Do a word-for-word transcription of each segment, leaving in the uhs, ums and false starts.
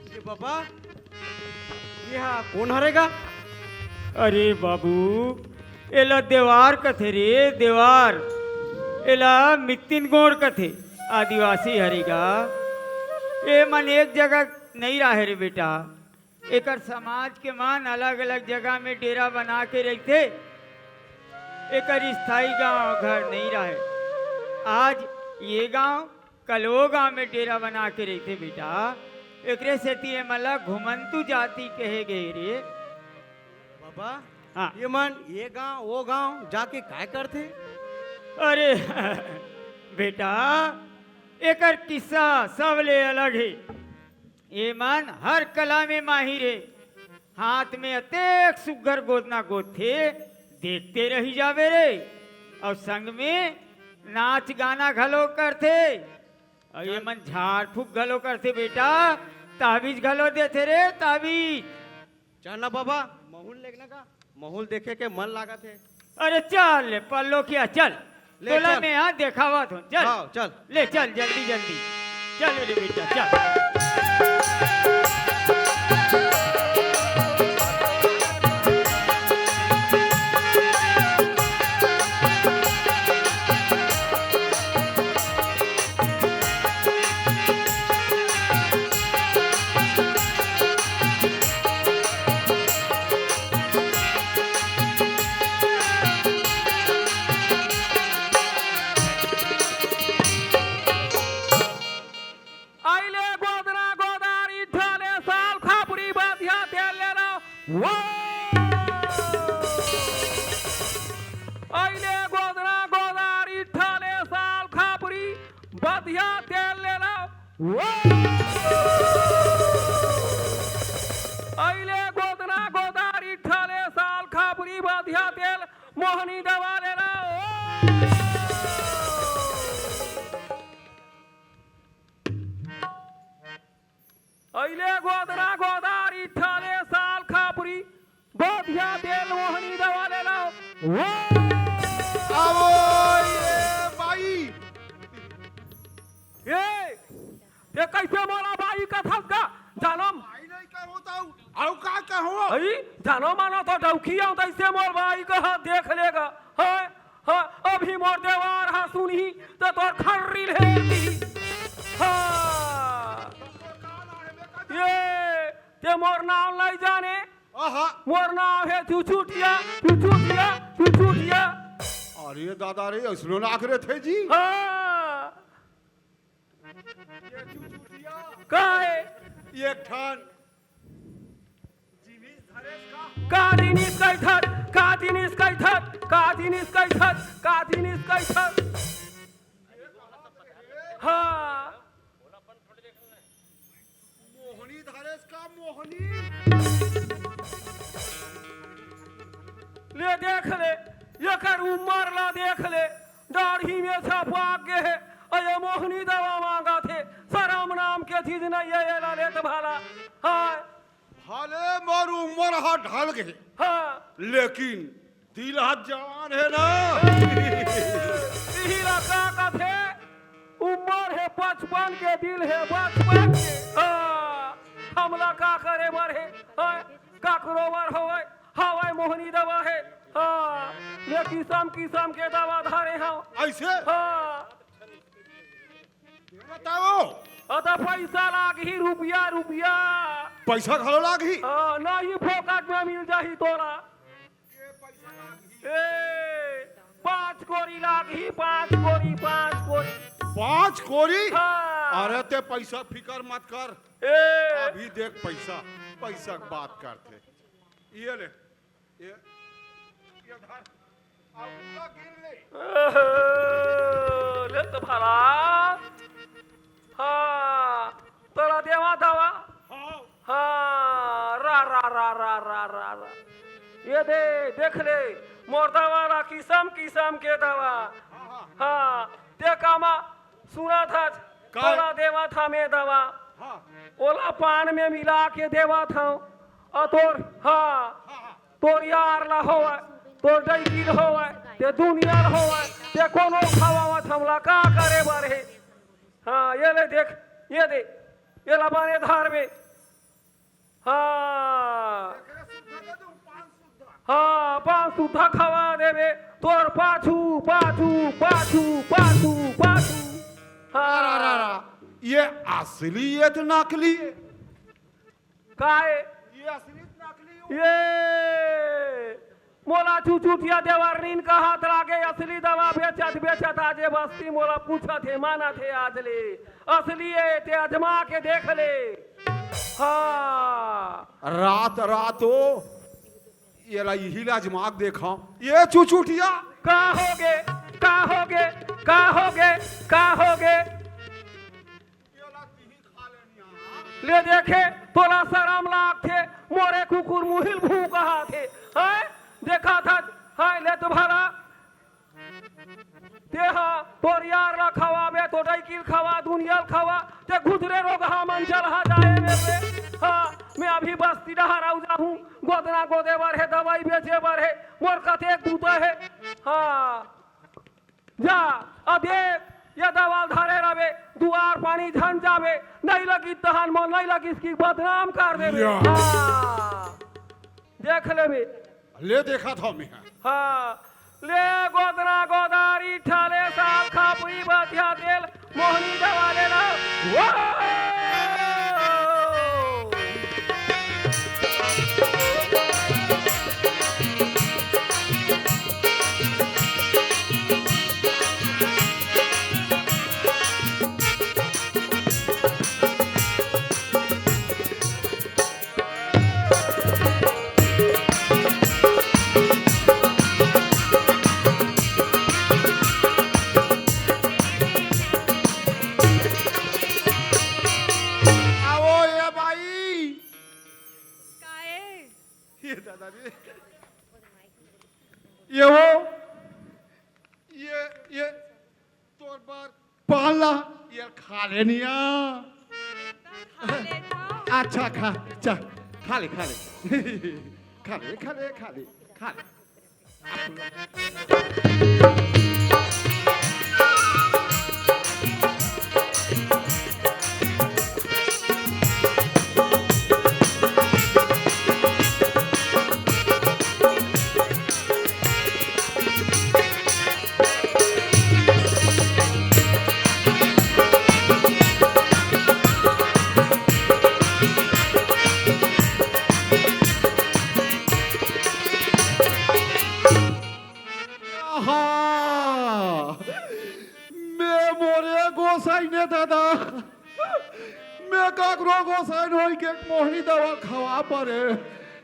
ये बाबा, ये हा कोन हरे गा? अरे बाबू, एला देवार कथे रे, देवार। एला मित्तिन गोंड़ कथे, आदिवासी हरे गा। ए मन एक जगह नइ राहे रे बेटा। एकर समाज के मन अलग-अलग जगह में डेरा बना के रहिथे। एकर स्थायी गांव घर नइ राहे। आज ये गांव कल ओ गांव में डेरा बना के रहिथे बेटा, एकरे सेती एमन ला घुमंतू जाति कहे गे रे। बाबा, हाँ। ये मन ये गांव, ओ गांव जाके काय करथे? अरे बेटा, एकर किस्सा सबले अलग हे। ये मन हर कला में माहिर हे। हाथ में अतेक सुग्घर गोदना गोदथे, देखते रहि जाबे रे। अउ संग में नाच गाना घलो करथे। अउ ये मन झाड़ फूक घलो करथे बेटा, ताबीज घलो देथे रे, ताबीज। चल ना बाबा, महुल लेगना का, महुल देखे के मन लागत हे। अरे चल ले पल्लोखिया, चल। ले, तोला चल। मैं यहाँ देखावत हूँ, चल। हाँ, चल। ले चल, जल्दी, जल्दी। चल रे बेटा, चल। अइले गोदना गोदारी ठाले साल खापरी बधिया तेल ले लो। वो। अइले गोदना गोदारी ठाले साल खापरी बधिया तेल ले लो। वो। अइले गोदना गोदारी ठाले साल खापरी बधिया तेल मोहनी दवा ले लो। अइले गोदना गोदारी ठाले साल खापरी बधिया तेल मोहनी दवा ले लो। वो। आवो ये बाई। ए, ते कइसे मोला बाई कथस गा? जानम। बाई नइ कहो तउ, अउ का कहो? अई, जानो मानो तो डौकी आऊं, तइसे मोर बाई कहा देख लेगा। हाय, हाँ, अभी मोर देवार हा सुनही, त तोर खर्री ले दी। हाँ। ये, ते मोर नाम नइ जाने? आहा। मोर नाम हे चुचुटिया, चुचुटिया, चुचुटिया। अरे दादा रे, अइसनो नाक रथे जी। हाँ। ये चुचुटिया। का हे? एक ठन जिनिस धरेस का? का जिनिस कहिथस? का जिनिस कहिथस? का जिनिस कहिथस? का जिनिस कहिथस? हाँ। मोहनी धरेस का मोहनी? ले देख ले, एकर उमर ला देख ले, दाढ़ी में छपा गे हे, अउ ये मोहनी दवा मांगत हे, सरम नाम के चीज नइ हे, एला लेत भला। हाँ। भले मोर उमर हा ढल गे हे, हाँ। लेकिन दिल हा जवान हे ना। इही ला का कथे, उमर हे पचपन के, दिल हे बचपन के। हाँ, हमला का करे बर हे, हाँ, काकरो बर होवय, हवय मोहनी दवा हे। हाँ, मैं किसम किसम के दवा धरे हंव। अइसे? हाँ। ये बताओ। अदा पइसा लागही, रुपया, रुपया। पइसा घलो लागही? हाँ, नहीं फोकट में मिल जाही तोला। ए, पाँच कोरी लागही, पाँच कोरी, पाँच कोरी। पाँच कोरी? हाँ। अरे ते पइसा फिकर मत कर। ए। अभी देख पइसा, पइसा के बात करथे। ये ले, ये, ये धर। अब पूरा गिन ले। ओहो, ले तो भला। हाँ, तोला देवा दवा। हाँ। हाँ, रा, रा, रा। ये दे, देख ले, मोर दवा ला किसम किसम के दवा। हाँ, हाँ। हाँ, ते कामा सुनत हस, का? तोला देवत हंव मैं दवा। हाँ। ओला पान में मिला के देवत हंव। अउ तोर, हाँ, हाँ, हाँ। तोर यार ला होवय, तोर डैकिल होवय, ते दुनिया ल होवय, ते कोनो खवावत हमला का करे बर हे? हाँ, ये ले देख, ये दे, ये ला बने धार में। हाँ। हाँ, पान सुद्धा खवा देबे, तोर पाछू, पाछू, पाछू, पाछू, पाछू। हाँ। अरा, अरा, अरा, ये असली ये तो नकली है। काय? ये असली नकली हो। ये मोला चुचुटिया देवरनीन कहत लागे, असली दवा बेचत बेचत आजे बस्ती मोला पूछत हे, मानत हे आज ले। असली ए ते अजमा के देख ले। हाँ। रात रात ओ, ये ला इही ला अजमा के देखा। ये चुचुटिया। का होगे? का होगे? का होगे? का होगे? ले देखे, तोला शरम लागथे, मोरे कुकुर मुहिल भूख हाथे। हैं? देखा था, हैं, ले तो भला। ते हा, तोर यार ला खवाबे, तो डैकिल खवा, दुनिया ल खवा, ते घुजरे रोगहा मन चलहा जाए मेरे। हाँ, मैं अभी बस्ती डहर आऊ जाहूँ, गोदना गोदे बर हे, दवाई बेचे बर हे, मोर कतेक बूता हे। हाँ। जा, अउ देख, ये दवा ल धरे रबे, दुआर पानी झन जाबे, नहीं लगिस तहन मोर नहीं लगिस कि बदनाम कर देबे। या। हाँ, देख लेबे। ले देखत हंव मैं। हाँ, ले गोदना गोदारी ठाले साल खापरी बतिया तेल मोहनी दवा ले ला। वाह! आओ ये भाई। काए? ये दादा रे। ये हो। ये, ये तोर बर पान ला, ये खा ले निया। खा ले था। अच्छा, खा, चा, खा ले, खा ले। खा ले, खा ले, खा ले, खा ले। आहा! मैं मोरे गोसाई ने दादा, मैं काकरो गोसाई होई के मोहनी दवा खवा परे।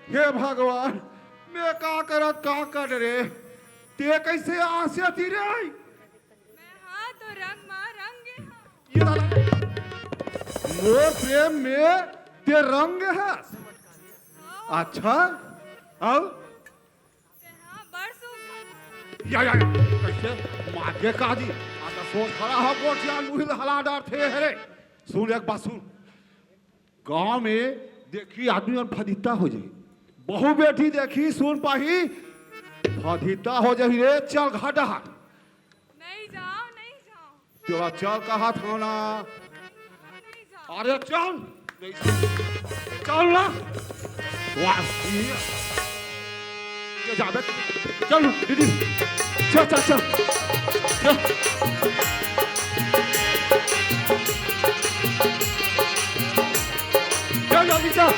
हे भगवान, मैं का करत का कर रे? ते कैसे आसे ती रे? मैं हा तो रंग मा रंग हा। ये दादा, मोर प्रेम में ते रंग है। हाँ। अच्छा, अब? ते हा बड़ सुघर। या, या, या, कैसे? मार के का जी? आजा सोच खड़ा हो, गोठिया लुहिल हला डार थे हरे। सुन एक बात सुन। गांव में देखी आदमी मन फदिता हो जाही। बहू बेटी देखी, सुन पाही, फदिता हो जाही रे, चल घाटा हाट। नहीं जाओ, नहीं जाओ। तेरा चल कहा था ना। नहीं जाओ। अरे चल। चल ना। वाह। जाबे। चल दीदी, चल, चल, चल। चल। चल जल्दी चल।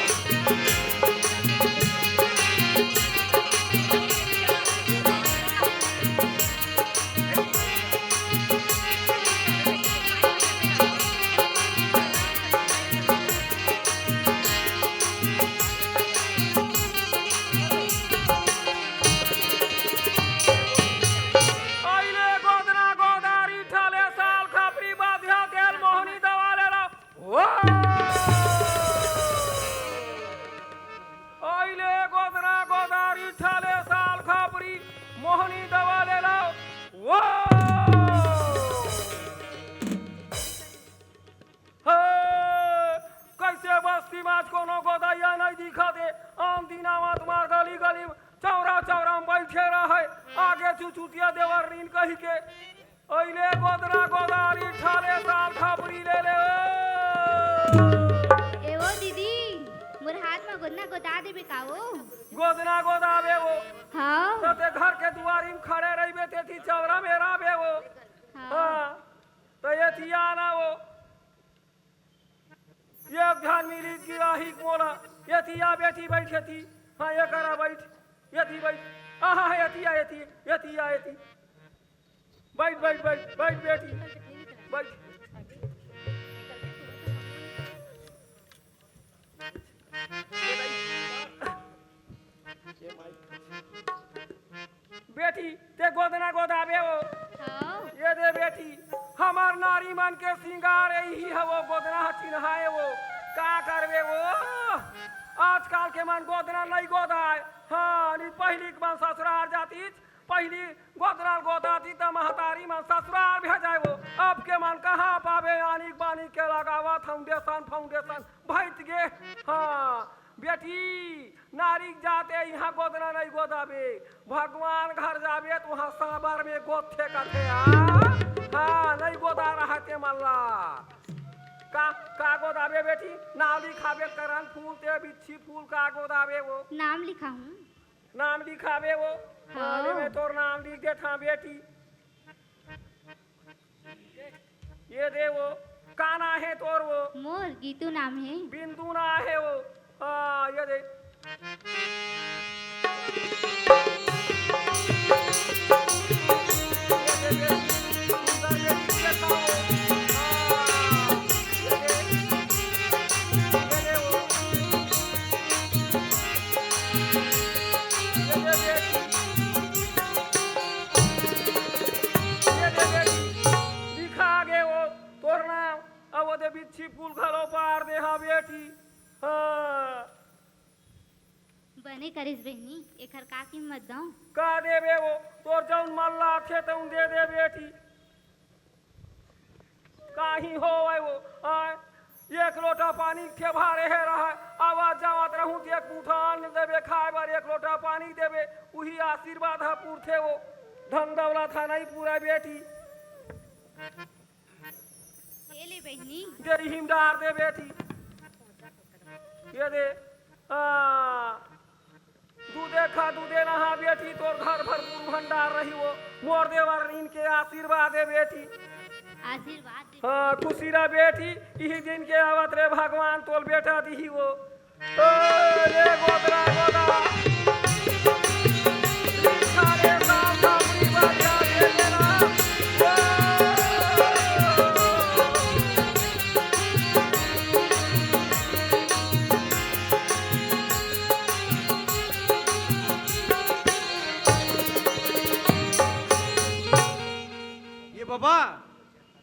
अइले गोदना गोदारी ठाले साल खपरी बाधिया तेल मोहनी दवा ले ला। वाह! अइले गोदना गोदारी ठाले साल खपरी मोहनी दवा ले ला। वाह! हे, कइसे बस्ती म आज कोनो गोदइया नइ दिखत हे। आन दिन आवत मार गली गली म चौरा चौरा म बइठे रहय, आगे चुचुटिया देवर नीन कहिके। अइले गोदना गोदारी ठाले साल खपरी ले ले ओ। ए ओ दीदी, मोर हाथ म गोदना गोदा देबे का ओ? गोदना गोदाबे ओ। हाँ। त ते घर के दुवारी म खड़े रहिबे, तेती चौरा म एराबे ओ। हाँ। हाँ। त एती आना ओ। एक झन मिलिस गिराही मोला। एती आ बेटी, बइठ एती। हाँ, एकरा बइठ। एती बइठ। आहा, एती आ, एती, एती आ, एती। बइठ, बइठ, बइठ, बइठ बेटी। बइठ। बेटी, ते गोदना गोदाबे ओ। हाँ। ये दे बेटी, हमर नारी मन के सिंगार एही हवो, गोदना ह चिन्हाए ओ। का करबे ओ? आजकल के मन गोदना नइ गोदाय। हाँ, नी पहिली के मन ससुरार जातिस, पहिली गोदना गोदातिस त महतारी मन ससुरार भेजाय ओ। अब के मन कहाँ पाबे, आनिक बानिक के लगावा foundation, foundation भइट गे। हाँ, बेटी, नारी के जात ए, इहाँ गोदना नइ गोदाबे। भगवान घर जाबे त उहाँ साबर में गोदथे कथे, आ? हाँ, नइ गोदा रहय ते मन ला। का, का गोदाबे बेटी? नाम लिखाबे करन फूल ते बिच्छी फूल का गोदाबे ओ? नाम लिखाहूँ। नाम लिखाबे ओ? हाँ। अरे, मैं तोर नाम लिख देत हँव बेटी। ये दे ओ, का नाम हे तोर ओ? मोर गीतू नाम हे। बिंदु नाम हे ओ। हाँ, ये दे। ये दे, ये दे। सुंदर ये दे, ये दे ओ। ये दे ओ। ये दे, ये दे। ये दे बेटी, लिखा गे ओ तोर नाम, अउ ओ दे बिच्छी फूल घलो पार दे हँव बेटी। हाँ। बने करिस बहिनी, एखर का कीमत दंव? का देबे ओ, तोर जउन मन लागथे तउन दे दे बेटी। काहीं होवय ओ, आय, एक लोटा पानी के ठेभा रेहे रहय, आवत जावत रहूं त एक मुठा अन्न देबे खाय बर, एक लोटा पानी देबे, उही आशीर्वाद ह पुरथे ओ, धन दौलत ह नइ पुरय बेटी। ए ले बहिनी। दे इही म डार दे बेटी। ये दे, आ, दूधे खा, दूधे नहा बेटी, तोर घर भर गुरु भंडार रही ओ। मोर देवर इनके आशीर्वाद हे बेटी। आशीर्वाद दे। हाँ, खुशी रह बेटी, इही दिन के आवत रे भगवान तोल बेटा दिही ओ। ओ, ले गोदरा गोदा। सारे साथ अपनी बाजा ले लेना। ओ। ये बाबा,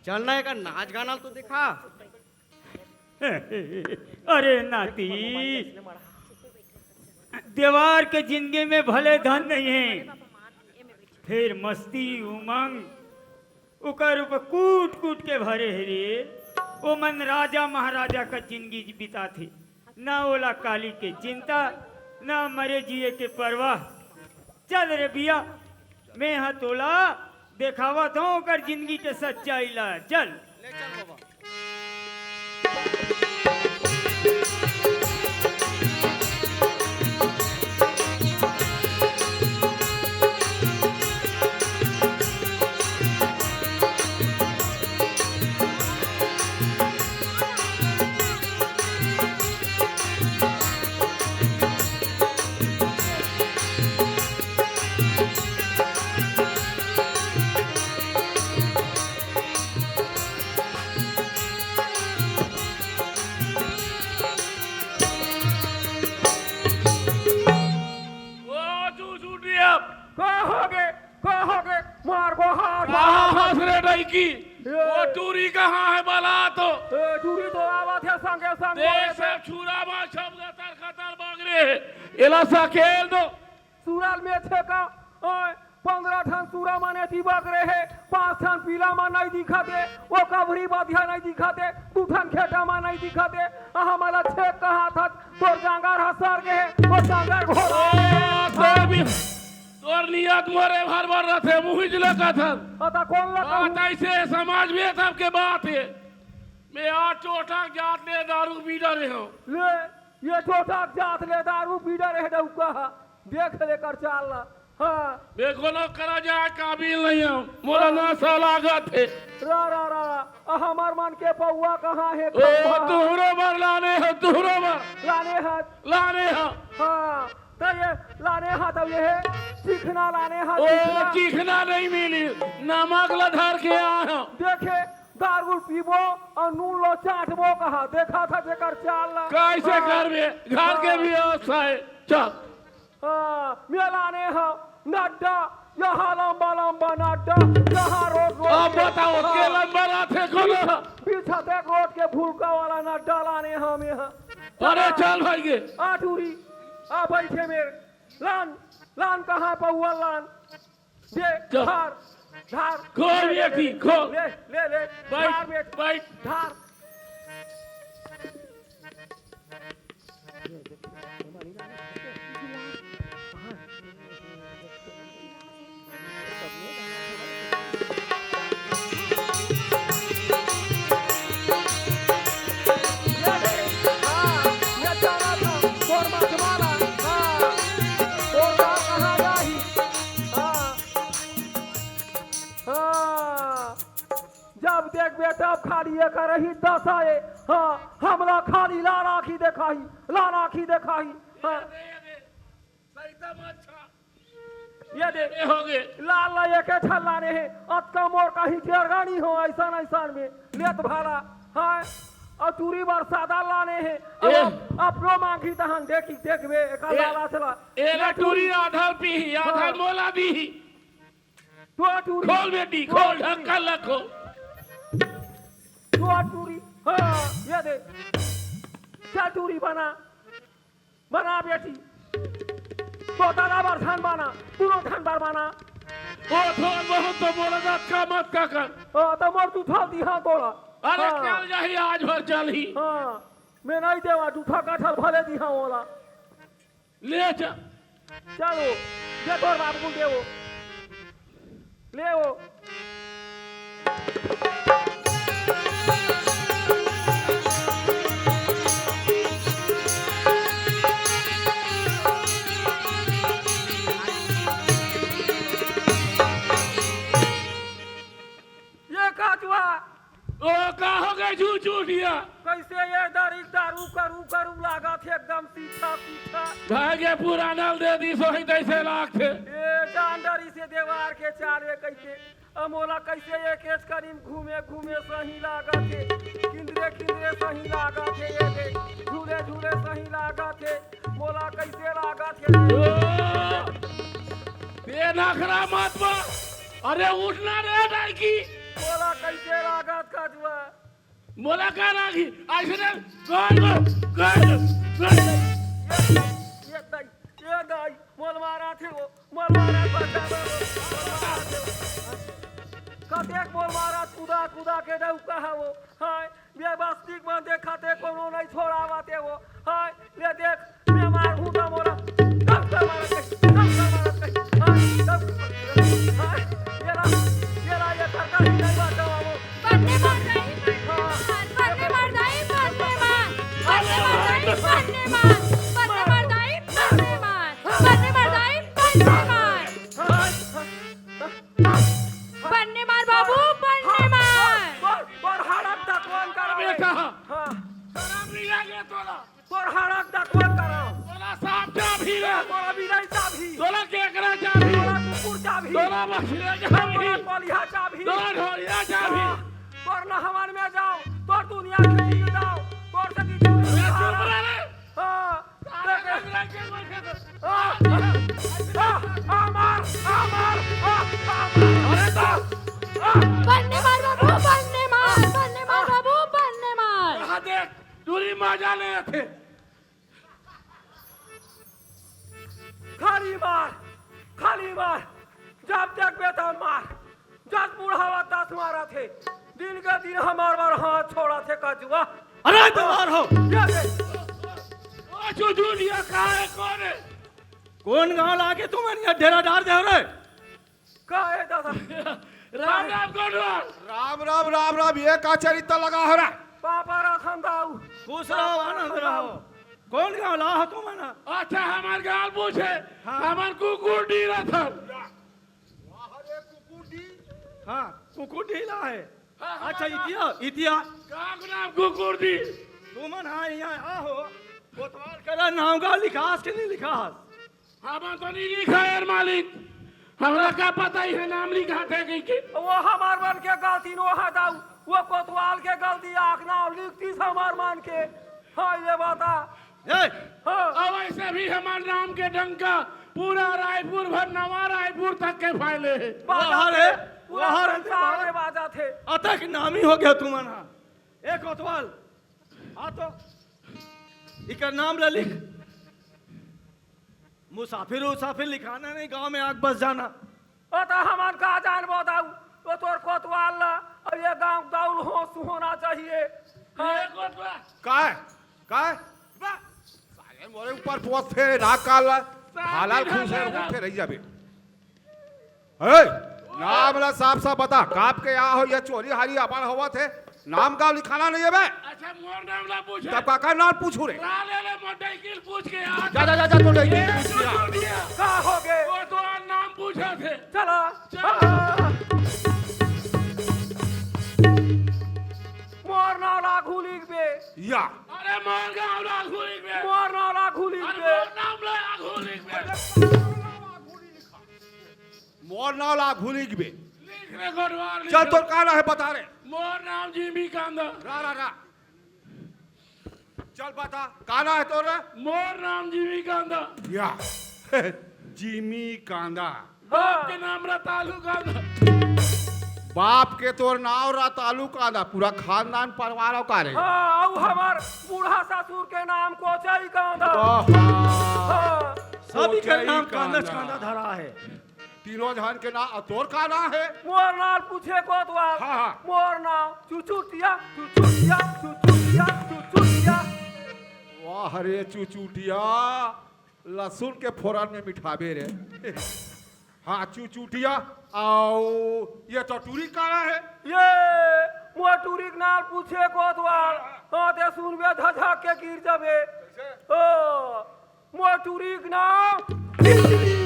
चल ना, एकर नाच गाना तो देखा। अरे नाती, देवार के जिंदगी में भले धन नहीं है, फिर मस्ती उमंग ओकर ऊपर कूट कूट के भरे हे रे। ओमन राजा महाराजा का जिंदगी बिताथे, ना ओला काली के चिंता, ना मरे जिए के परवाह। चल रे बिया, मैं हा तोला देखावत हूँ ओकर जिंदगी के सच्चाई ला। चल। ले चल बाबा। कि ए। वो टूरी कहाँ हे बला तो? ए, टूरी तो आवत हे संगे संग दे बोले सब थे। छुरा मा छप गतर खतर बगरे हे। एला सकेल दो। सुरल में छेका, ओए, पंद्रह ठन सुरा मन एती बगरे हे, पांच ठन पीला मन नइ दिखत हे, वो कबरी बधिया नइ दिखत हे, दू ठन खेटा मन नइ दिखत हे, आ हमला छेक कहाथस, तोर जांगर ह सर गे हे, वो जांगर घोड़ा। ओ, तोर भी, तोर नियत मोरे भर भर रथे, मुहिच ल कथन। अता कोन ल कहूं? बात अइसे हे, समाज में सबके बात हे। मैं आज टोटक जात ले दारू पी डरे हंव। ले, ये टोटक जात ले दारू पी डरे हे डउका ह। देख ले कर चाल ला। हाँ। मैं कोनो करा जाए काबिल नइ हंव। मोला हाँ। नसा लागत हे। रा, रा, रा, रा। आ, हमर मन के पौवा कहाँ हे, ओ, खंभा? तुहरो बर लाने हंव, तुहरो बर। लाने हस। लाने हंव। हाँ। त ये लाने हस, त ये हे। चिखना लाने हस, ओ, चिखना। चिखना नइ मिली। नमक ला धर के आए हंव। देखे, दारू पीबो अउ नून ला चाटबो कहा। देखा था जेकर चाल ला। कइसे हाँ। करबे? घर के हाँ। भी व्यवस्था हे। चल। हाँ, मैं लाने हंव नड्डा, यहाँ लंबा लंबा नड्डा, यहाँ रोड रोड अब के, बताओ, हाँ, के लंबा रथे कोनो? पीछा, पीछा देख रोड के फुलका वाला नड्डा लाने हंव मैं ह। अरे हाँ, चल भाई के। आ टूरी, आ बइठे मेर, लान, लान कहाँ पौवा लान? दे, चल। धार, धार। खोल ये थी, खोल। ले, ले, ले। बैठ, धार में, बैठ। धार। हाँ, जब देखबे तब खाली एकर ही दशा हे। हाँ, हमला खाली लाल आँखी देखाही, लाल आँखी देखाही। हाँ। सही त अच्छा। ये दे। ये हो गे। लाल ला एके ठन लाने हे, अतका मोर कहीं टेरगानी हो, अइसन अइसन में लेत भाला। हाँ, अउ टूरी बर सादा लाने हे। अब ए। आप, अपनो मांगी तहन देखी, देखबे, एकर ए, लाला चला। ए ला टूरी आधा पीही, आधा हाँ। मोला दीही। तो टूरी। खोल बेटी, तो खोल, टूरी। ढक्कन ला खोल। तो टूरी। हाँ, ये दे। चल टूरी बना। बना बेटी। तो दादा बर झन बना, दूनों झन बर बना। ओ थोर बहुत तो मोला जात का मत का कर। हाँ, तो मोर तू थाल दी, हाँ, तोला। अरे हाँ। कल जाही, आज भर चलही। हाँ, मैं नइ देवा, जूठा काठल भले दी, हाँ, ओला। ले जा। चलो, दे तोर बाबू दे वो। ले वो। ये काचवा। ओ, का हो गे झूठ झूठिया? कइसे ये दारी, दारू करू करू लागत हे एकदम सीठा सीठा। भागे पुराना दे दी सोही तइसे लागथे। ए, जान डरी से देवार के चाले कइसे? अब मोला कइसे ये केस करीम घूमे घूमे सही लागत हे, किंदरे किंदरे सही लागत हे, ये दे झूले झूले सही लागत हे, मोला कइसे लागत हे? ओ, बे नखरा मत बा। अरे उठना रे लड़की। मोला कइसे लागत कजुआ? मोला का लागी? अइसने कर लो, कर लो, कर लो। ये, ये दाई, ये दाई, मोल मारा थे वो, मोल मारा, बचा लो, मोल मारा थे वो। कतेक मोल मारा, कूदा, कूदा के डौका है वो। हाय, ये बस्ती मन देखा थे, कोनो नहीं छोड़ावा थे वो। हाय, ले देख, मैं मार हूँ ना मोला। दम कर मारा कहीं, दम कर मारा कहीं। हाँ, दम कर मारा कहीं। हाँ, ये ला, ये ला, ये सरकार ही नहीं बात है वो। बन्ने मार दाई, बन्ने मार। बन्ने मार दाई, बन्ने मार। बन्ने मार दाई, बन्ने मार। बन्ने मार दाई, बन्ने मार। बन्ने मार दाई, बन्ने मार। हाँ, हाँ, हाँ। बन्ने मार बाबू, बन्ने मार। तोर, तोर, तोर हाड़क दतवन करा बेटा। हाँ। शरम नहीं लगे तोला? तोर हाड़क दतवन करा। तोला सांप चाभी रे। तोला बिलाई चाभी। तोला केकरा चाभी। तोला कुकुर चाभी। तोला मछली चाभी। तोला कोलिहा चाभी। तोला ढोलिया चाभी। हाँ। तोर नहवन में जाओ, तोर दुनिया के जीव जाओ, तोर सकी ए, चुप रह रे। हाँ। अरे, अरे, अरे, अरे, अरे, आ, आ, आ, मार, आ, मार, आ, आ, मार। अरे, तो, आ। बन्ने मार मार, जब देखबे तब मार। जस बुढ़ावा तस मारथे। दिन के दिन हमार बर हाथ छोड़थे कजुआ। अरे, तैयार हो। ये दे। ओ चुचुलिया, का है, कौन है? कौन गांव लाके तुमन ये डेरा डार दे हो रे? का है दादा? राम राम कोटवाल। राम राम, राम राम। ये का चरित्र लगा हो रे? पापा रखन दाऊ। खुश रहो, आनंद रहो। कौन गांव ला हो तुमन? अच्छा, हमार गांव पूछे। हाँ। हमार कुकुर डी रतन। वाह रे कुकुर डी। हाँ, कुकुर डी ला है। हाँ, हाँ, अच्छा, हाँ। इतिया, इतिया। का नाम कुकुर डी? तुमन हाँ यहाँ आहो, कोतवाल करा नाम का लिखास के नहीं लिखास? हमन तो नहीं लिखा यार मालिक, हमरा का पता ही है नाम लिखा थे कहीं के। वो हमार मन के गलती नो है दाऊ, वो कोतवाल के गलती, आख नाम लिखतीस हमार मन के। हाँ, ये बता। ए! हाँ। अब ऐसे भी हमार नाम के डंका पूरा रायपुर भर, नवा रायपुर तक के फैले है। बाजा वाह रे, थे, पूरा वाह रे, संसार वाह। में बाजा थे। अतक नामी हो गया तुमन हा। ए कोतवाल, आ तो इकर नाम ला लिख। मुसाफिर उसाफिर लिखाना नहीं, गांव में आग बस जाना। ओ तो हमन का जान बताऊ, तो तोर कोतवाल ला, अब ये गांव दाऊ ल होश होना चाहिए। हाँ। ये कोतवाल। काय? काय? बा, साले मोरे ऊपर पोत थे, नाक काल ला, भाला ल खुश है, उठे रही जाबे। ए, नाम ला साफ साफ बता, काप के आ हो या चोरी हारी अपन होवत है, नाम का लिखाना नहीं है बे। अच्छा, मोर नाम ला पूछे। तब काकर नाम पूछू रे? ला ले ले, मोटरसाइकिल पूछ के आ। जा, जा, जा, जा, तो नहीं ये पूछ लिया। तो दुनिया। का हो गए? वो तो आज नाम पूछा थे। चला। चला। हाँ। मोर नाम ला घुलिक बे। या। अरे मोर नाम ला घुलिक बे। मोर नाम ला घुलिक अरे बे। मोर नाम ला घुलिक बे। मोर नाम ला घुलिक बे। लिख रे गोडवार, लिख। चल, तोर का नाम है, बता रे। मोर नाम जिमी कांदा। रा, रा, रा। चल, बता, का नाम है तोर रे? मोर नाम जिमी कांदा। या। जिमी कांदा। बाप के नाम रतालू कांदा। बाप के तोर नाम रतालू कांदा, पूरा खानदान परिवार का रे। हाँ, अउ हमार बूढ़ा ससुर के नाम कोचई कांदा। आहा। हाँ। सभी के कोचई नाम कांदा कांदा। कांदा धरा है। तीनों झन के नाम, अउ तोर का नाम है? मोर नाम पूछे कोतवाल। हाँ, हाँ। मोर नाम चुचुटिया, चुचुटिया, चुचुटिया, चुचुटिया। वाह रे चुचुटिया, लहसुन के फोरन में मिठाबे रे। हाँ, चुचुटिया, अउ ये चटुरी का नाम है? ये मोर टुरी के नाम पूछे कोतवाल। हाँ, ते सुनबे धधक के गिर जाबे। कैसे? ओ, मोर टुरी के नाम बिजली।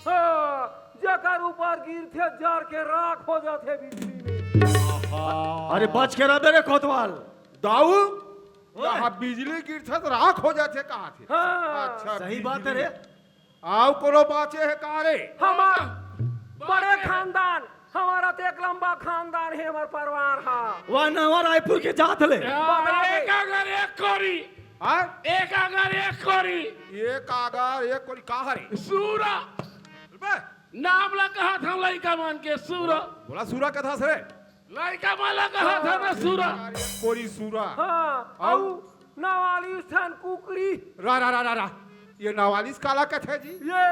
हाँ, जेकर ऊपर गिरथे, जर के राख हो जाथे बिजली में। आहा। अरे बच के रह बे रे कोतवाल। दाऊ, ओए। यहाँ बिजली गिरथे त राख हो जाथे कहा थे? हाँ। अच्छा, सही बात है रे। बिजली। अउ कोनो बाचे है का रे? हमार बड़े खानदान, हमारा तो एक लंबा खानदान है, हमार परिवार हा। वाह, नवा रायपुर के जात ले। बता दे। एक अगर एक कोरी। हाँ? एक अगर एक कोरी। एक अगर एक कोरी का हरे? सूरा। बे। नाम ला कहा था लइका मन के सूरा। बोला सूरा कथा से। लइका मन ला कहा था ना सूरा। अरे कोरी सूरा। हाँ, अउ? अउ नवालिस ठन कुकरी। रा, रा, रा, रा, रा। ये नवालिस काला कथे जी? ये,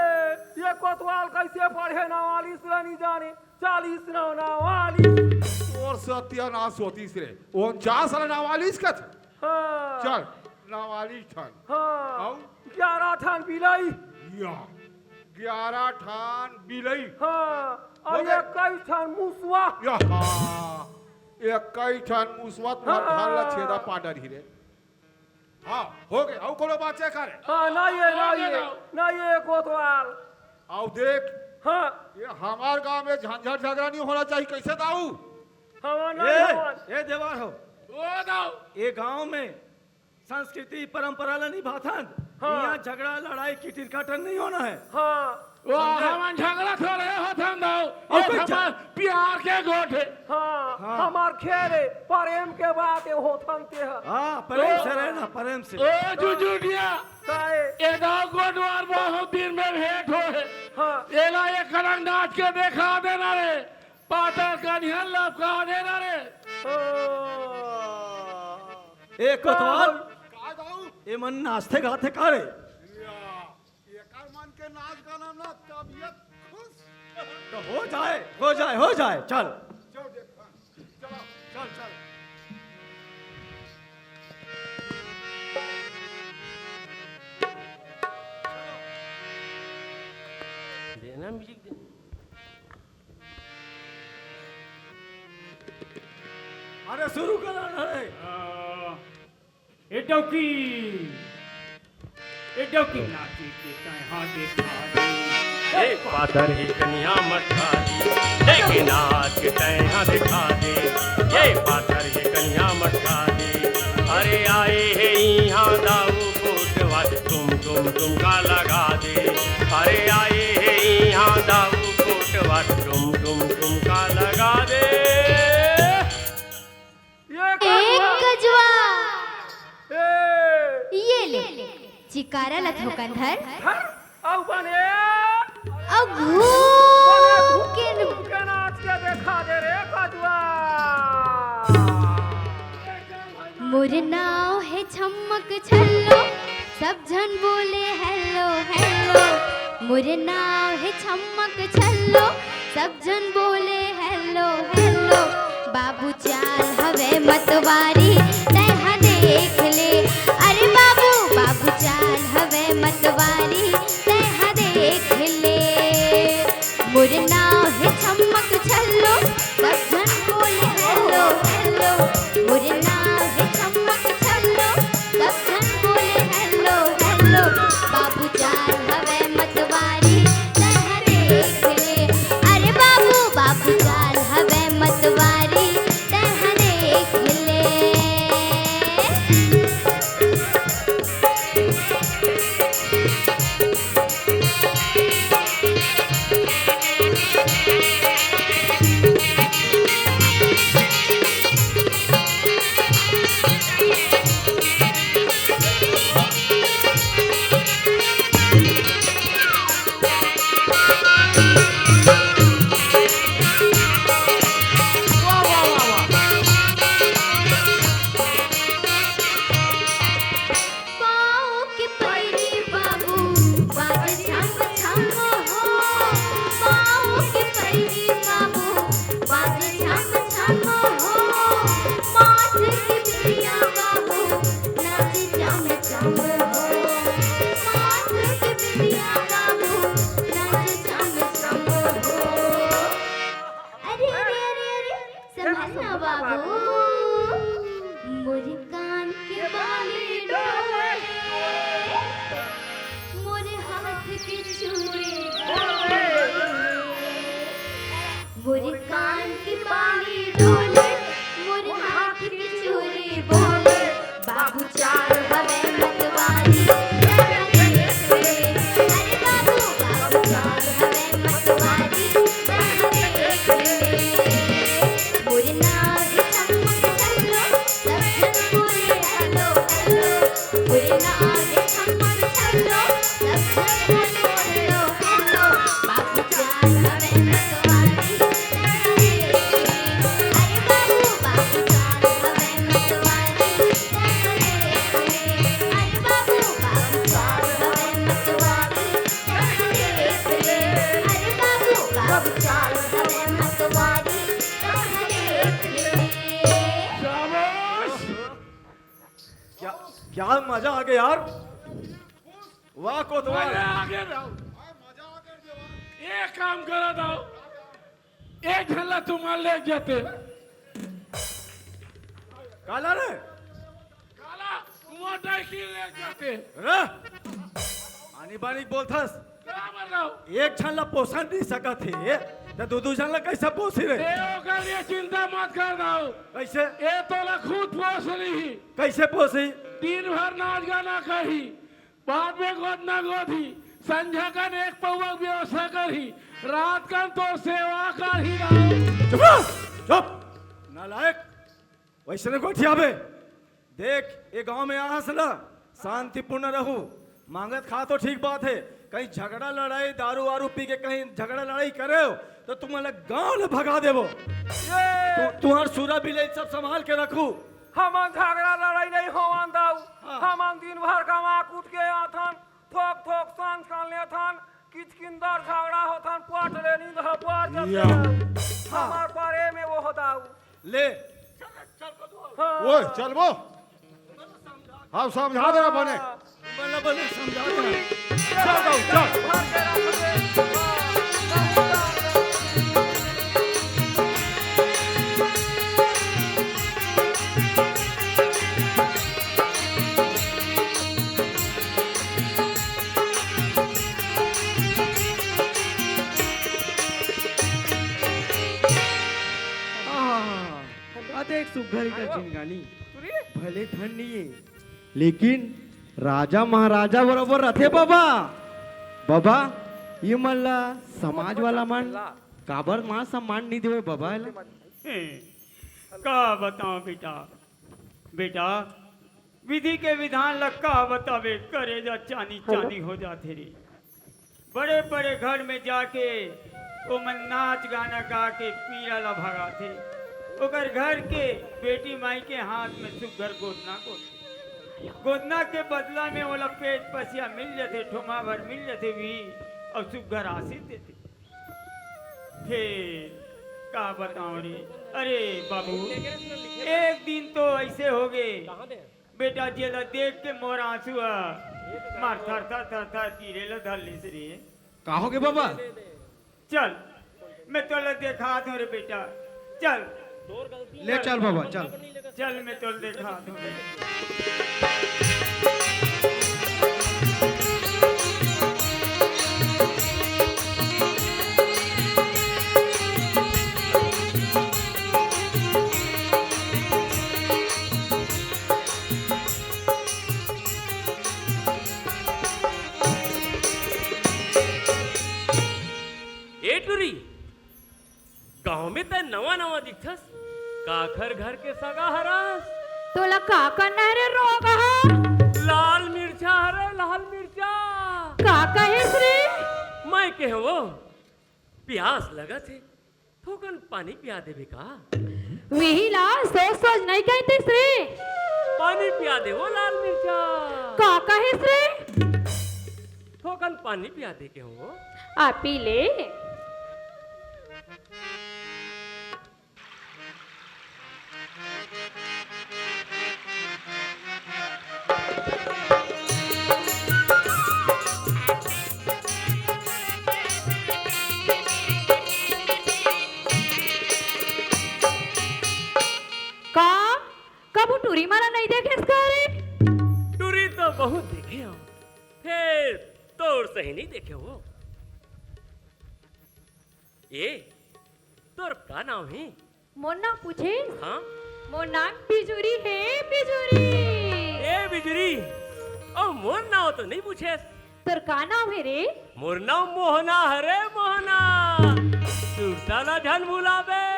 ये कोतवाल कैसे पढ़े नवालिस ला नहीं जाने। चालीस नौ नवालिस। तोर सत्यानाश होतिस रे। उनचास ला नवालिस कथे। हाँ। चल, नवालिस ठन। हाँ। अउ? ग्यारह ठन बिलई। या। ग्यारह ठन बिलई। हाँ। अउ हो गए। इक्कीस ठन मुसवा। या। इक्कीस ठन मुसवा तो हाँ। धान ला छेदा पाडर ही रे। हाँ, हो गए। अउ कोनो बात है का रे? हाँ, नहीं है, नहीं है, नहीं है कोतवाल। अउ देख, हाँ। ये हमार गांव में झंझट झगड़ा नहीं होना चाहिए, कैसे दाऊ? हमार ए, नहीं होन। ए देवार हो। ओ दाऊ। ये गांव में संस्कृति परंपरा ला निभाथन। हाँ। यहाँ झगड़ा, लड़ाई, किटिर काटर नहीं होना है। हाँ। वाह, समझे? हमन झगड़ा थोड़े होथन दाऊ। अउ ये कोई झ- हमार प्यार के गोठ है। हाँ, हाँ। हमार खेल है, प्रेम के बात है होथन ते ह। हाँ, प्रेम से ओ, रहना, प्रेम से। ओ जुजुटिया, काहे? ए दाऊ कोटवार बहुत दिन में भेंट हो है। हाँ। एला एक कनक नाच के देखा देना रे, पातर कनिहन लपका देना रे। ओ। ए कोतवाल, का दाऊ? ए मन नाचथे गाथे का रे? या, एकर मन के नाच गाना ना तबीयत तो हो जाए, हो जाए, हो जाए। चल, चल, चल। देना म्यूजिक दे। अरे, शुरू करो ना रे। आ, ए डौकी, ए डौकी, नाची के तैहा देखा दे। ए पातर ही कनिया मटका दे, ए के नाच के तैहा देखा दे। ए पातर ही कनिया मटका दे। अरे आए हे इहाँ दाऊ कोटवा, टुम टुम टुमका लगा दे। अरे आए हे इहाँ दाऊ कोटवा, टुम टुम टुमका लगा दे। ये ए कजुआ। कजुआ। ए। ये ले, चिकारा ल थोकन धर। धर, अउ बने। अउ बने घूम के घूम के नाच के देखा दे रे कजुआ। मोर नाव हे छम्मक छल्लो, सब झन बोले hello hello। मोर नाव हे छम्मक छल्लो, सब झन बोले hello hello। बाबू चाल हवे मतवारी, तैहा देख ले। अरे बाबू, बाबू चाल हवे मतवारी, तैहा देख ले। मोर नाव हे छम्मक छल्लो, सब झन बोले hello hello। मोर नाव हे छम्मक छल्लो, सब झन बोले hello hello। बाबू चाल हवे मतवारी, तैहा देख ले। अरे बाबू, बाबू चाल हवे मतवारी, तैहा देख ले। पाँव के पैरी बाबू, बाजे छम छम हो। पाँव के पैरी बाबू, बाजे छम छम हो। माथ के बिंदिया बाबू, नाचे चम चम हो। माथ के बिंदिया बाबू, नाचे चम चम हो। अरे, अरे, अरे, अरे, संभल ना बाबू। मोर कान के बाली डोले, मोर हाथ के चूड़ी डोले। मोर कान के बाली डोले, मोर हाथ के चूड़ी बोले। बाबू चाल हवे मतवारी, तैहा देख ले। अरे बाबू, बाबू चाल हवे मतवारी, तैहा देख ले। मोर नाव हे छम्मक छल्लो, सब झन बोले hello hello। मोर नाव हे छम्मक छल्लो, सब झन बोले hello hello। बाबू चाल हवे मतवारी, तैहा देख ले। अरे बाबू, बाबू चाल हवे मतवारी, तैहा देख ले। अरे बाबू, बाबू चाल हवे मतवारी, तैहा देख ले। अरे बाबू, बाबू चाल हवे मतवारी, तैहा देख ले। शाबाश। क्या, क्या मजा आ गया यार। वाह कोतवाल। मजा आ गया दाऊ। एक काम करा दाऊ, एक झन ला तुमन ले जाते। काला रे? काला, मोटरसाइकिल ले जाते। रे, आनी बानी बोलथस। का बोल रहा हूँ? एक झन ला पोसन नइ सकत हे, त दू दू झन ला कइसे पोसी रे? ए, ओकर लिए चिंता मत कर दाऊ। कइसे? ए तोला खुद पोस लिही। कइसे पोसी? दिन भर नाच गाना करही, बाद में गोदना गोदही, संझा कन एक पौवा व्यवस्था करही, रात कन तोर सेवा करही दाऊ। चुप रह, चुप। नालायक, वइसने गोठियाबे। देख, ए गांव में आहस ना, शांतिपूर्ण रहू। मांगत खा तो ठीक बात हे, कहीं झगड़ा लड़ाई, दारू वारू पी के कहीं झगड़ा लड़ाई करेव, त तुमन ला गांव ले भगा देबो। ये तु-, तुंहर सुरा बिलई सब संभाल के रखू। हमन झगड़ा लड़ाई नइ होवन दाऊ। हाँ। हमन दिन भर कमा कूट के आथन, थोक थोक सांझ कान लेथन, किचकिंदर झगड़ा होथन, पाट ले नींद ह पार कर या। दे। हमार पारे में वो हो दाऊ। ले। हाँ। ओए, चल वो। हम समझा दे रहा बने। बल्ला बल्ला समझा दे रहा। चल दाऊ, चल। भर के रख दे। आहा, अतेक सुघ्घर का जिनगानी। भले धन नहीं है, लेकिन राजा महाराजा बरोबर रथे बाबा। बाबा, ये मन ला समाज वाला मन काबर मान सम्मान नहीं देवे बाबा एला? ए, का बताओ बेटा, बेटा, विधि के विधान ला का बतावे, करेजा चानी चानी हो जाथे रे। बड़े बड़े घर में जाके ओमन नाच गाना गा के पीड़ा ला भगाथे। ओकर घर के बेटी माई के हाथ में सुग्घर गोदना गोदथे। गोदना के बदला में ओला पेट पसिया मिल जथे, ठोमा भर मिल जथे भी, और सुग्घर आशीष देथे। फिर का बताओ रे, अरे बाबू, एक दिन तो ऐसे हो गए, बेटा जेला देख के मोर आंसू ह मार थर थर थर थर गिरे ल धर लिस रे। का हो गे बाबा? चल, मैं तोला देखात हूँ रे बेटा, चल। ले चल बाबा, चल। चल, मैं तोला देखात हूँ रे। ए टुरी, गांव में तैं नवा नवा दिखथस, काखर घर के सगा हरस? तोला का करना है रे रोगहा? लाल मिर्चा हरे, लाल मिर्चा। का कहेस रे? मैं कहेंव, प्यास लगत हे, थोकन पानी पिया देबे का? वही ला सोच सोच नहीं कहतिस रे। पानी पिया दे वो लाल मिर्चा। का कहेस रे? थोकन पानी पिया दे कहेंव। आ पी ले। का? कभू टूरी मन ला नहीं देखेस का रे? टूरी तो बहुत देखे हंव, फेर तोर सही नहीं देखे हंव। ए, तोर का नाम हे? मोर नाम पूछे? हाँ? मोर नाम बिजुरी हे, बिजुरी। ए बिजुरी, अउ मोर नाम तो नहीं पूछेस। तोर का नाम हे रे? मोर नाम मोहना हरे, मोहना। सुरता ला झन भुलाबे।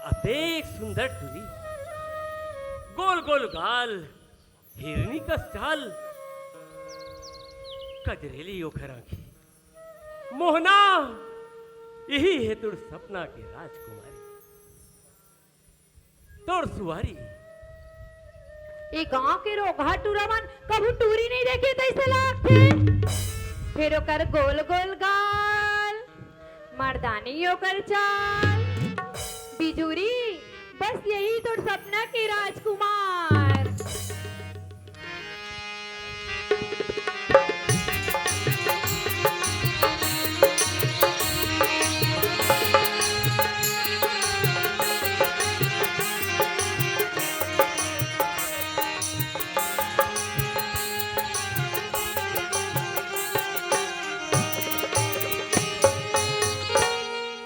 अतेक सुंदर टूरी, गोल गोल गाल, हिरनी कस चाल, कजरेली ओखर आंखी। मोहना, इही हे तोर सपना के राजकुमारी, तोर सुवारी। ए गांव के रोगहा टूरा मन कभू टूरी नहीं देखे तइसे लागथे। फेर ओकर गोल गोल गाल, मर्दानी ओकर चाल। बिजुरी, बस यही तोर सपना के राजकुमार।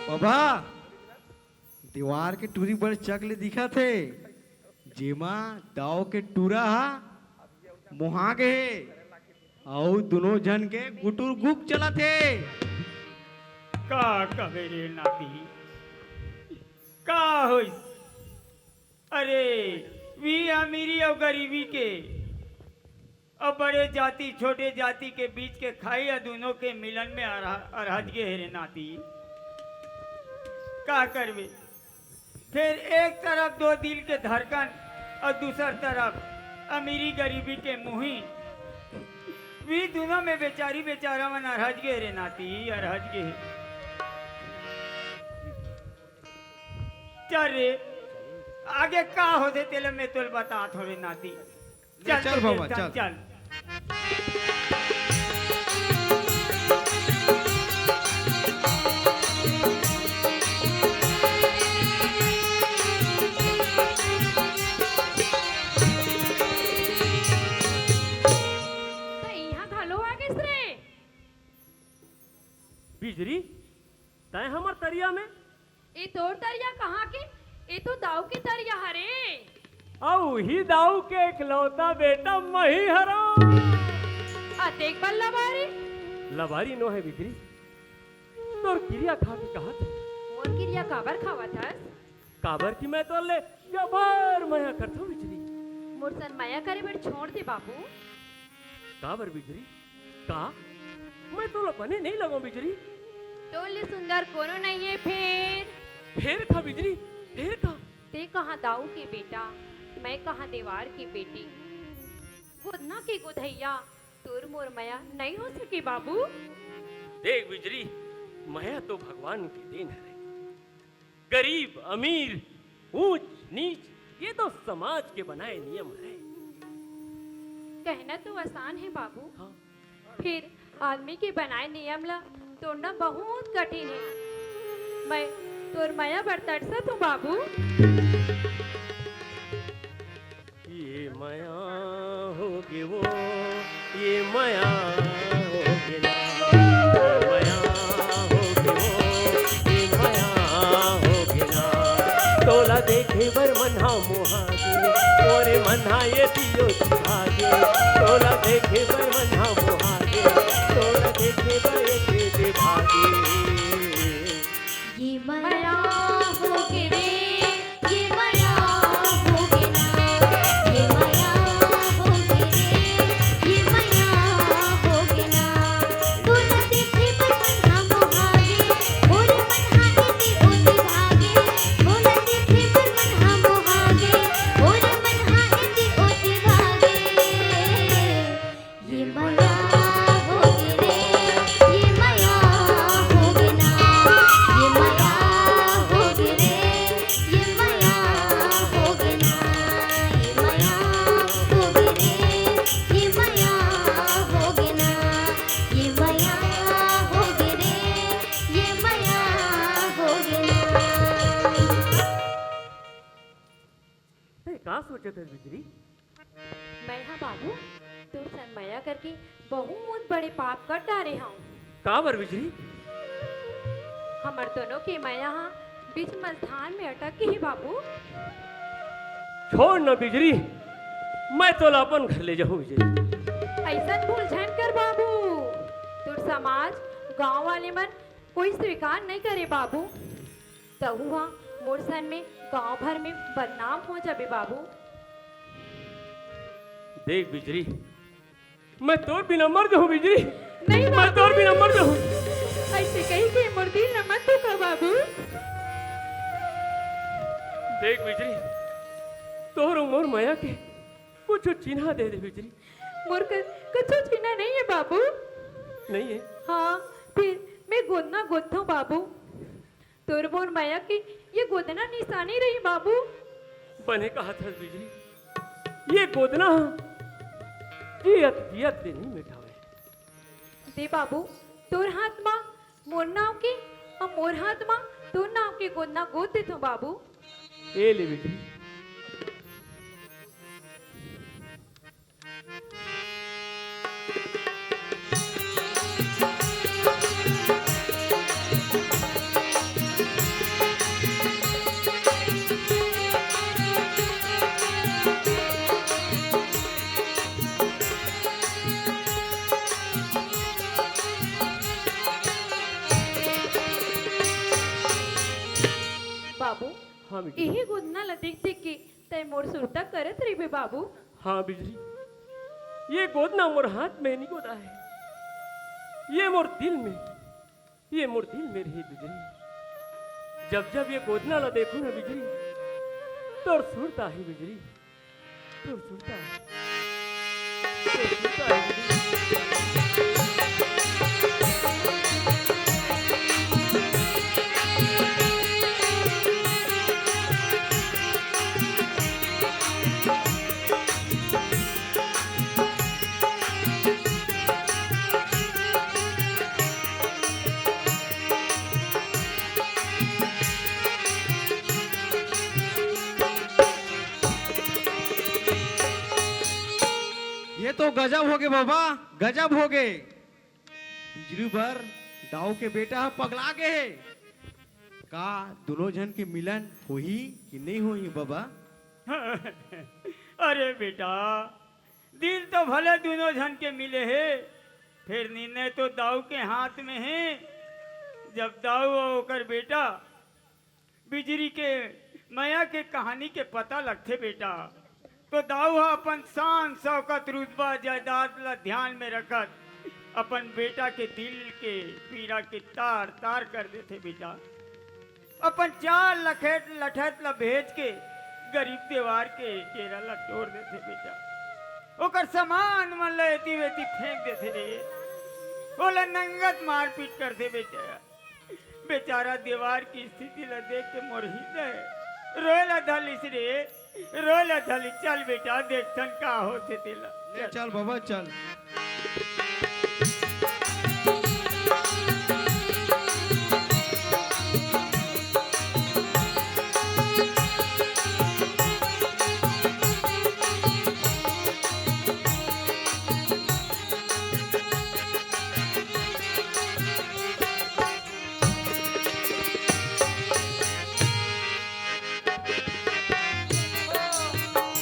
बाबा, दीवार के टूरी बड़ चक ले दिखत हे, जेमा दाव के टूरा हा मोहा गे हे, अउ दुनों झन के गुटुर गुप चलत हे। का कहे रे नाती, का होइस? अरे, वी अमीरी अउ गरीबी के, अउ बड़े जाति छोटे जाति के बीच के खाई, अउ दुनों के मिलन में अरह-, अरहज गे हे रे नाती। का करबे? फेर एक तरफ दो दिल के धड़कन अउ दूसर तरफ अमीरी गरीबी के मुही। वी दुनों में बेचारी बेचारा मन अरहज गे रे नाती, अरहज गे। चल रे, आगे का होथे तेला मैं तोला बतात हों रे नाती। ले चल चल तोर बाबा, चल, चल। चल। त इहाँ घलो आ गेस रे। बिजरी, तैं हमर तरिया में? ए तोर तरिया कहाँ के? ए तो दाऊ के तरिया हरे। अउ ही दाऊ के एकलौता बेटा मही हरौं। अतेक बड़ लबारी? लबारी नो हे बिजरी, तोर किरिया खा के कहत हौं। मोर किरिया काबर खावत हस? काबर कि मैं तोर ले जबर मया करथौं बिजरी। मोर सन मया करे बर छोड़ दे बाबू। काबर बिजरी? का? मैं तोला बने नइ लगौं बिजरी। तोर ले सुंदर कोनो नइ हे फेर। फेर का बिजरी? फेर का? तैं कहाँ दाऊ के बेटा, मैं कहाँ देवार के बेटी। गोदना के गोधइया तोर मोर मया नइ हो सके बाबू। देख बिजरी, मया तो भगवान के देन हरे। गरीब, अमीर, ऊंच, नीच, ये तो समाज के बनाए नियम हरे। कहना तो आसान हे बाबू, हाँ। फेर आदमी के बनाए नियम ला तोड़ना बहुत कठिन हे। मैं तोर मया बर तरसत हौं बाबू। ये मया होगे वो, ये मया होगे ना, ये मया होगे वो, ये मया होगे ना। तोला देखे बर मन हा मोहा गे, मोरे मन हा ये दियो भागे। तोला देखे बर मन हा मोहा गे, तोला देखे बर ये दे भागे। ये मया होगे रे, ये मया होगे ना, ये मया होगे रे, ये मया होगे ना। तोला देखे बर मन हा मोहा गे, मोरे मन हा एती ओती भागे। तोला देखे बर मन हा मोहा गे, मोरे मन हा एती ओती भागे। ये मया होगे रे, ये मया होगे ना, ये मया होगे रे, ये मया होगे ना, ये मया होगे रे, ये मया होगे ना, ये मया होगे रे, ये मया होगे ना। ए, का सोचत हस बिजरी? मैं हा बाबू, तोर सन मया करके बहुत बड़े पाप कर डारे हौं। काबर बिजरी? हमर दोनों के मया हा बीच मझधार में अटक गे हे बाबू। छोड़ न बिजरी, मैं तोला अपन घर ले जाहूं बिजरी। अइसन भूल झन कर बाबू, तोर समाज, गांव वाले मन कोई स्वीकार नइ करे बाबू। तहू हा मोर सन में गांव भर में बदनाम हो जाबे बाबू। देख बिजरी, मैं तोर बिना मर जाहूं बिजरी। नहीं मैं बाबू। तोर बिना मर जाहूं। अइसे कहिके मोर दिल ला मत दुखा बाबू। देख बिजरी, तोर अउ मोर मया के कुछू चिन्हा दे दे बिजरी। मोर कर कुछू चिन्हा नइ हे बाबू। नइ हे? हाँ, फेर मैं गोदना गोदथौं बाबू। तोर मोर मया के ये गोदना निसानी रही बाबू। बने कहत हस बिजरी, ये गोदना जियत जियत ले नइ मिटावय। दे बाबू, तोर हाथ मा मोर नाव के अउ मोर हाथ मा तोर नाव के गोदना गोद देथौं बाबू। ए ले बिजरी। बाबू, हाँ बिजरी। इही गोदना ला देख देख के तैं मोर सुरता करत रहिबे बाबू। हाँ बिजरी, ये गोदना मोर हाथ में नइ गोदा हे, ये मोर दिल में, ये मोर दिल में रही बिजरी। जब जब ये गोदना ला देखहूं ना बिजरी, तोर सुरता आही बिजरी, तोर सुरता आही, तोर सुरता आही बिजरी। ये तो गजब होगे बाबा, गजब होगे। बिजरी बर दाऊ के बेटा ह पगला गे हे। का दुनों झन के मिलन होही कि नहीं होही बाबा? अरे बेटा, दिल तो भले दुनों झन के मिले हे, फेर निर्णय तो दाऊ के हाथ में हे। जब दाऊ अउ ओकर बेटा बिजरी के मया के कहानी के पता लगथे बेटा, तो दाऊ ह अपन शान शौकत, रुतबा, जायदाद ला ध्यान में रखत अपन बेटा के दिल के पीरा के तार तार कर देथे बेटा। अपन चार लखेत लठैत ला भेज के गरीब देवार के डेरा ला तोड़ देथे बेटा। ओकर सामान मन ला एती वेती फेंक देथे रे, ओला नंगत मारपीट करथे बेटा। बेचारा देवार के स्थिति ला देख के मोर हृदय रोए ला धलिस रे, रोए ला धलिस। चल बेटा, देखथन का होथे तेला। ले चल। चल बाबा, चल।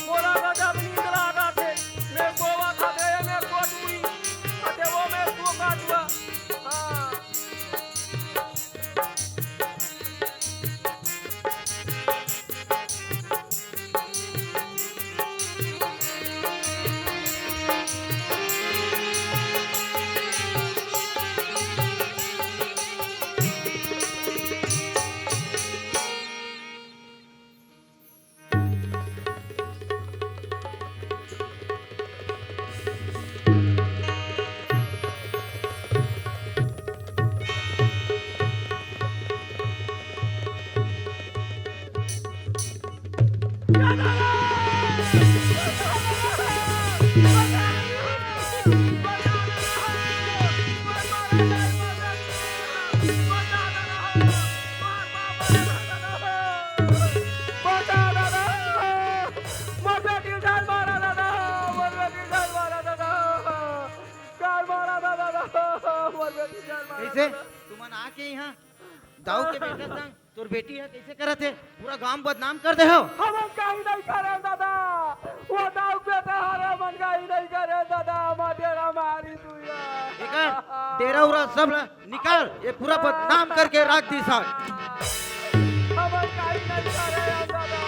मोला गजब नींद लागत हे। मैं सोवत हवे, मैं कोटुई, अते वो मैं सोवत हुआ। हाँ। बचा दादा, मोर बेटी ला झन मारा दादा, मोर बेटी ला झन मारा दादा, झन मारा दादा, मोर बेटी ला झन मारा कइसे? दादा। तुमन आके इहाँ दाऊ के बेटा संग तोर बेटी ह कइसे करत हे? पूरा गांव बदनाम कर दे हो। हमन कहीं नहीं करे दादा, वो दाऊ के बेटा हरे, हमन कहीं नहीं करे दादा, हमर डेरा मारी दुइया। एकर डेरा उरा सब ला निकाल, ये पूरा बदनाम करके रख दिस हे। हमन कहीं नहीं करे दादा।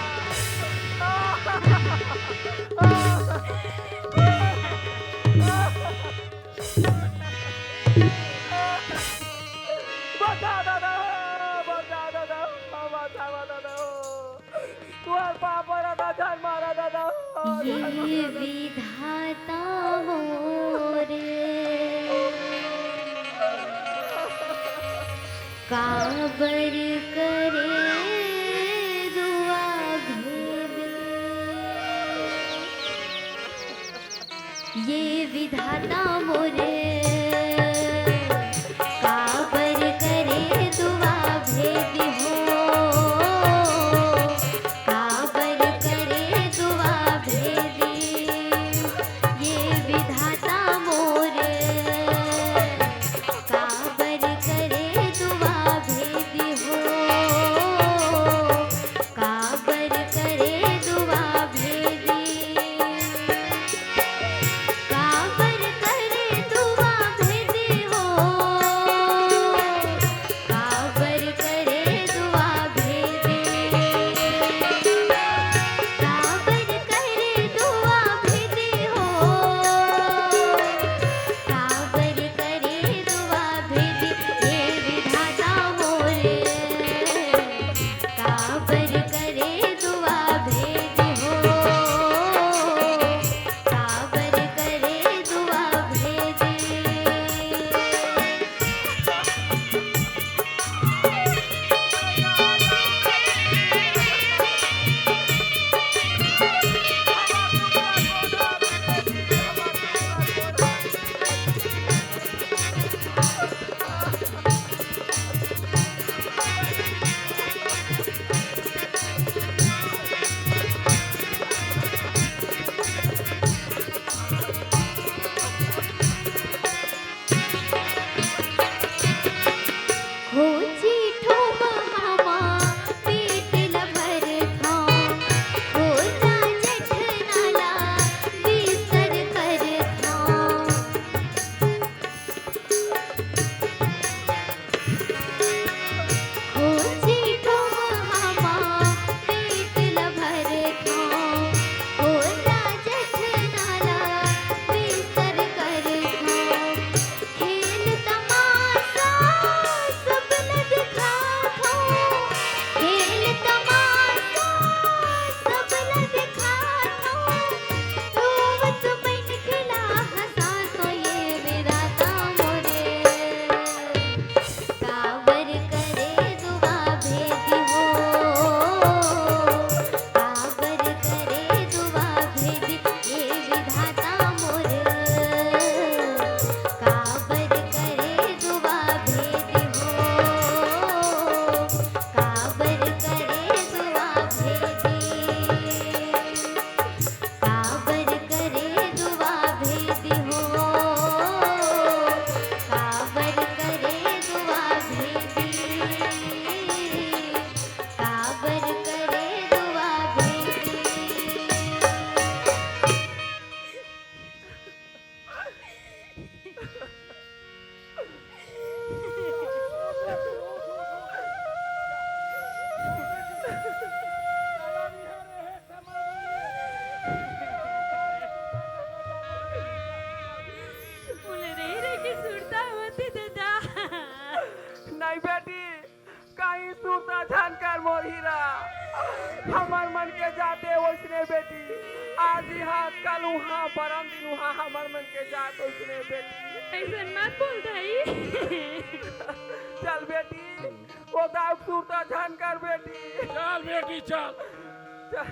बचा दादा, बचा दादा, बचा दादा। तुहर पाप रदा झन मारा दादा। ये विधाता मोर काबर करे दुआ भेद। ये विधाता मोर काबर करे दुआ भेद हो, काबर करे दुआ भेद। ये विधाता मोर काबर करे दुआ भेद हो, काबर करे दुआ भेद। काबर करे दुआ भेद धन कर मोर हीरा, हमर मन के जाते ओइसने बेटी, आज इहाँ, कल उहाँ, परन दिन उहाँ, हमर मन के जात ओइसने बेटी। अइसन मत बोल दाई। चल बेटी, ओ दाऊ सुरता झन कर बेटी। चल बेटी, चल। चल।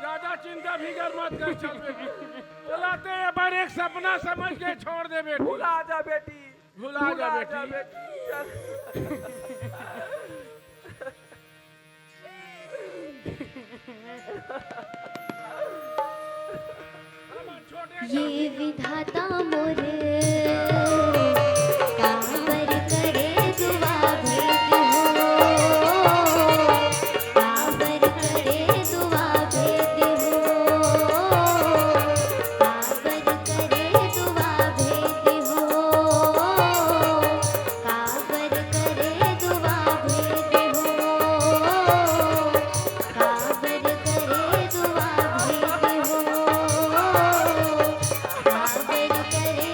ज्यादा चिंता फिकर मत कर, चल बेटी। चलाते ये बार एक सपना समझ के छोड़ दे बेटी। भुला जा बेटी। भुला जा भुला बेटी। जा बेटी। चल। ये विधाता मोरे, काबर करे दुआ भेद हो, काबर करे दुआ भेद हो, काबर करे दुआ भेद हो, काबर करे दुआ भेद हो, काबर करे दुआ भेद हो, काबर करे